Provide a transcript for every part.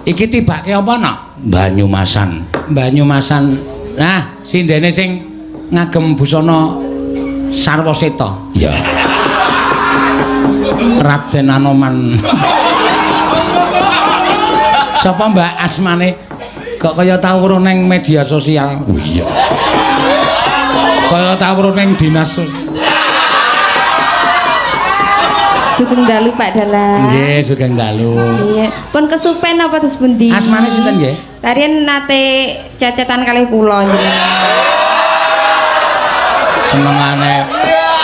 Iki tibake apa, Nak? Banyumasan. Banyumasan. Nah, sindene sing ngagem busana Sarwaseta. Ya. Raden Anoman. Sapa Mbak asmane? Kok kaya tau weruh ning media sosial. Oh iya. Kaya tau weruh ning dinas. Sugeng dalu Pak Dalang. Nggih, sugeng dalu. Nggih. Pun kesupen apa terus pundi? Asmane sinten nggih? Tarian nate cecetan kalih kula njenengan. Senengane.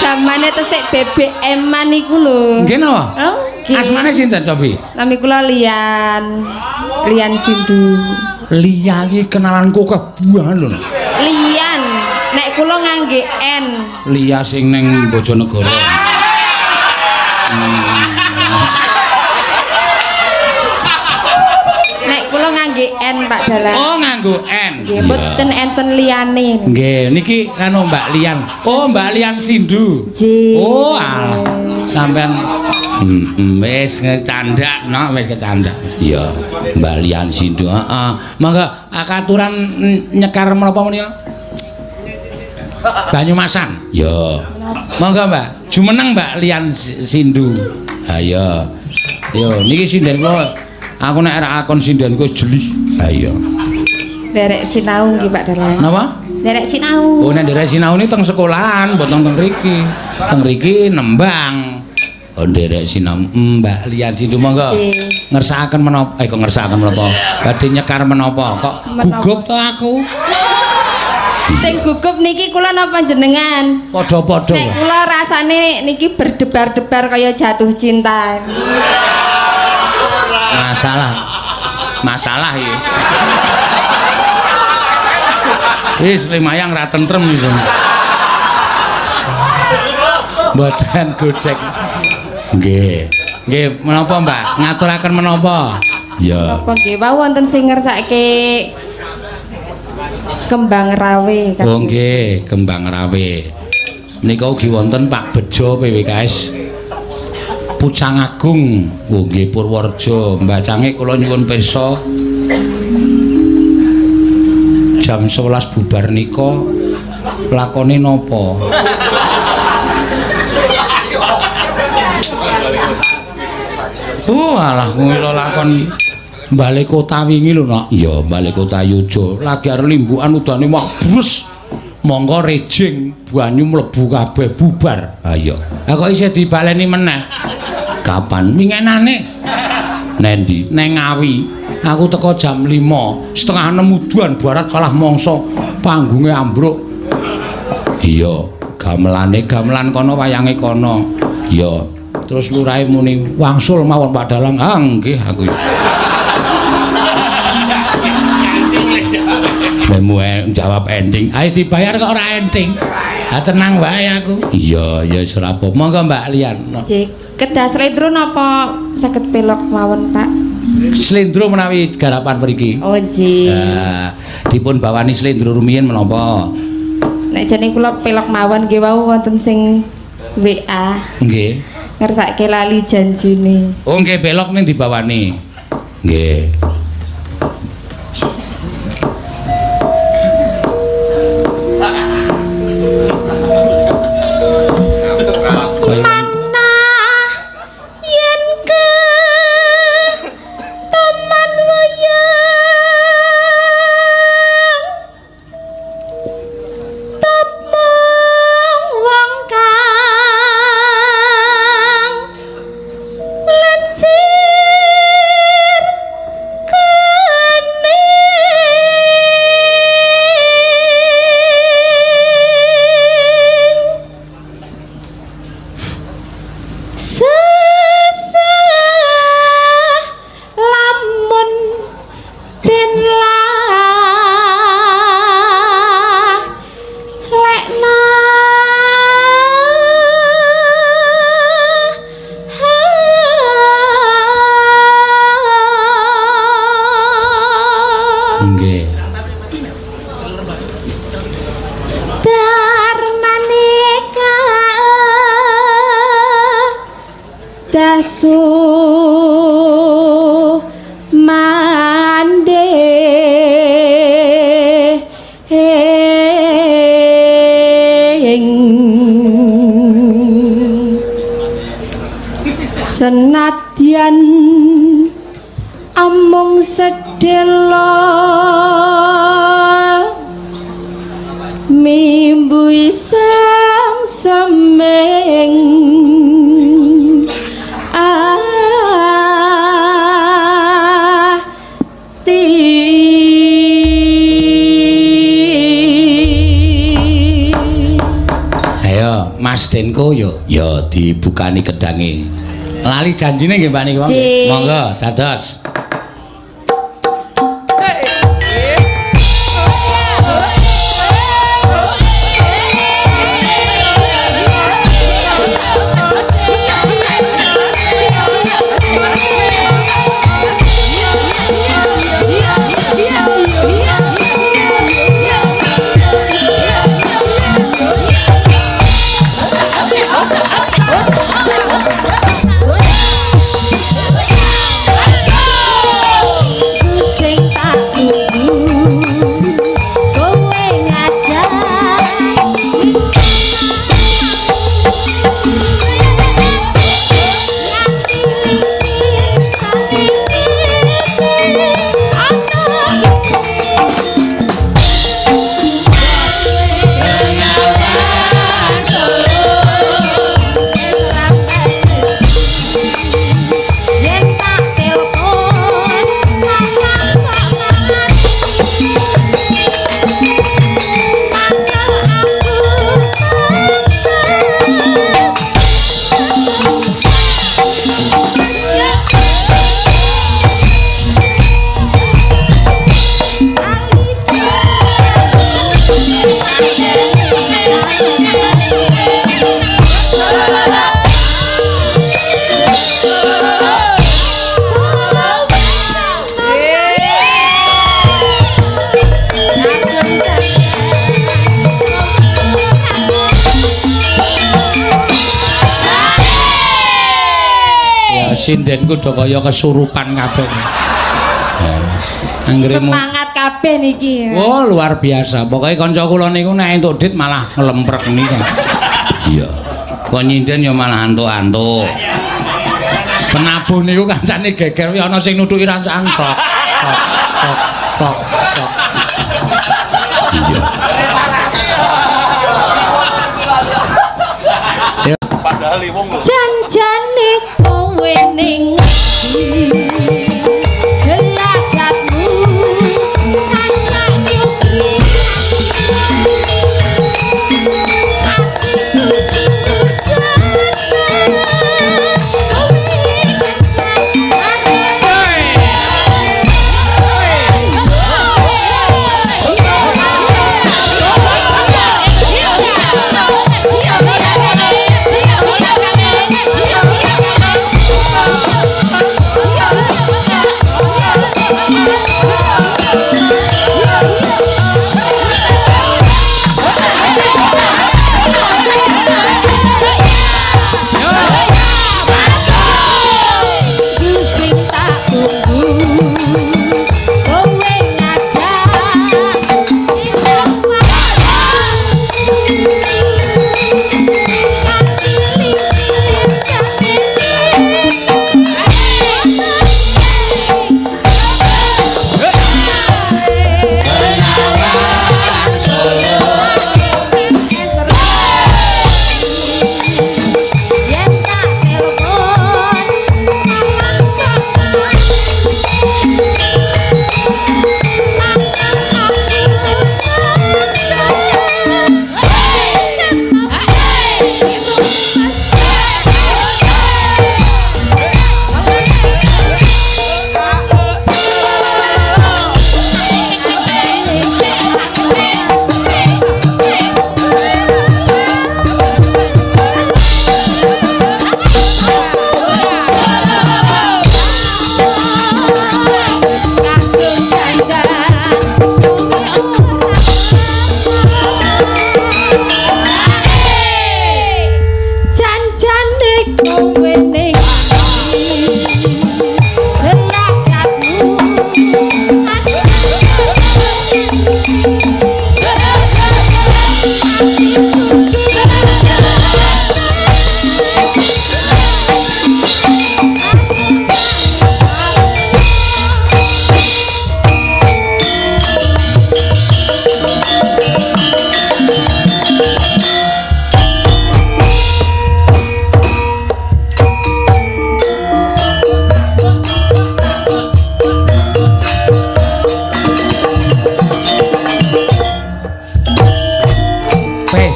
Jamane tesik BBM-an niku lho. Nggih napa? Oh, nggih. Asmane sinten cobi? Nami kula Lian. Lian Sindu. Lia iki kenalanku kebuangan lho. Lian. Nek kula ngangge N. Lia sing ning Bojonegoro. Nek kula ngangge N Pak Dalang. Oh, nganggo N. Nggih, mboten enten liyane. Nggih, niki anu Mbak Lian. Oh, Mbak Lian Sindu. Nggih. Oh, alah. Sampean wis kecandak, no, wis kecandak. Iya, Mbak Lian Sindu. Heeh. Mangga katuran nyekar menapa menika? Banyumasan. Ya. Monggo, Mbak. Jumeneng Mbak Lian Sindu. Ayo. Yo, niki sinden kula. Aku nek ora akon sindenku wis jeli. Ayo. Derek sinau nggih Pak Dalang. Napa? Derek sinau. Oh, nek nderek sinau ni teng sekolahan, mboten teng mriki. Teng mriki nembang. Oh, nderek sinau. Mbak Lian Sindu monggo. Nggih. Ngersakaken menapa? Eh kok ngersakaken menapa? Badhe nyekar menapa? Kok Menapa? gugup to aku? Sing gugup niki kula napa jenengan? Padha-padha. Nek kula rasane niki berdebar-debar kaya jatuh cinta. Masalah. Masalah iki. Wis lumayan ra tentrem wis. Mboten gojek. Nggih. Nggih, menapa Mbak? Ngaturaken menapa? Ya. Apa nggih wau wonten sing ngersake Kembang Rawe. Oh nggih, Kembang Rawe. Menika ugi wonten Pak Bejo PWKS Pucang Agung. Oh nggih Purworejo. Mbacange kula nyuwun pirsa. Jam 11 bubar nika lakone napa? Oh alah kuwi lho lakon balik kota wingi lho nak. Ya, balik kota Yujo. Lagi arep limbukan udane wah brus. Mongko rejing banyu mlebu kabeh bubar. Ayo. Lah kok isih dibaleni meneh? Kapan? Wingenane Nendi? neng Ngawi. Aku teko jam 5, setengah 6 udan barat salah mangsa panggunge ambruk. Iya, gamelane Gamelan kono wayange kono. ya. Terus lurahe muni wangsul mawon Pak Dalang. Ah nggih aku. Lemu jawab ending. Ayo dibayar kok ora enting. Ha tenang wae aku. Iya, ya wis ora apa-apa. Monggo Mbak Lian. Nggih. Kedah slendro napa saged pelok mawon Pak? Slendro menawi garapan mriki. Oh nggih. Nah, dipun bawani slendro rumiyin menapa? Nek jane kula pelok mawon nggih wau wonten sing WA Nggih. ngersake lali janjine. Oh nggih belok ning dibawani. Nggih. Kaya Manah yen ke taman wayang tepung wong kang lencir kening sesah lamun den lekna nggih. Darmaneka dasu Sedelo mimbu isang semeng ati. Ayo, Mas Denko yo. Ya dibukani kedange. Lali janjine nggih Mbak niku. Monggo dados. Sing tak tunggu kowe ngajak yen tak telepon mangkel aku. Ya sindenku do kaya kesurupan kabeh. Anggere Semangat kabeh niki. Oh, luar biasa. Pokoke kanca kula niku nek entuk dit malah nglemprek niku. Iya. Kok nyinden ya malah antuk-antuk. Penabuh niku kancane geger kuwi ana sing nutuki rancaan tok. Tok tok tok tok. Iya. Janjane kowe ning ngendi? Gelagatmu sancak yuki.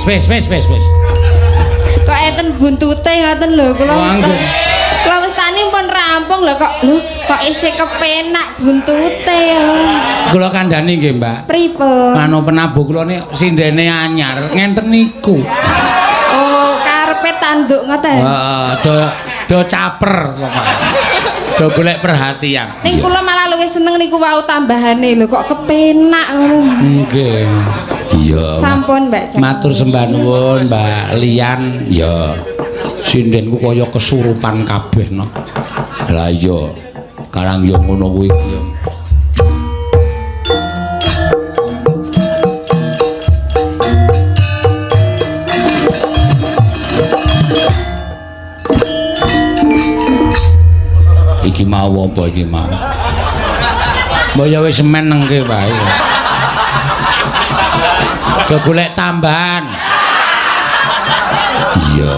wis wis wis wis. Kok enten buntute ngoten lho kula. Wah, nggih. Kula wastani pun rampung lho kok lho kok isih kepenak buntute. Kula kandhani nggih, Mbak. Pripun? Anu penabuh kula nek sindene anyar ngenten niku. Oh, karepe tanduk ngoten. Heeh, do caper pokoke. Do golek perhatian. Ning kula malah luwih seneng niku wau tambahane lho kok kepenak ngono. Nggih. Iya. Sampun Mbak Jani. Matur sembah nuwun Mbak Lian. Ya. Sindenku kaya kesurupan kabeh no. Lah iya. Karang yo ngono kuwi. Iya. Iki mau apa iki mau? Mbok ya wis menengke wae. Do golek tambahan. Iya.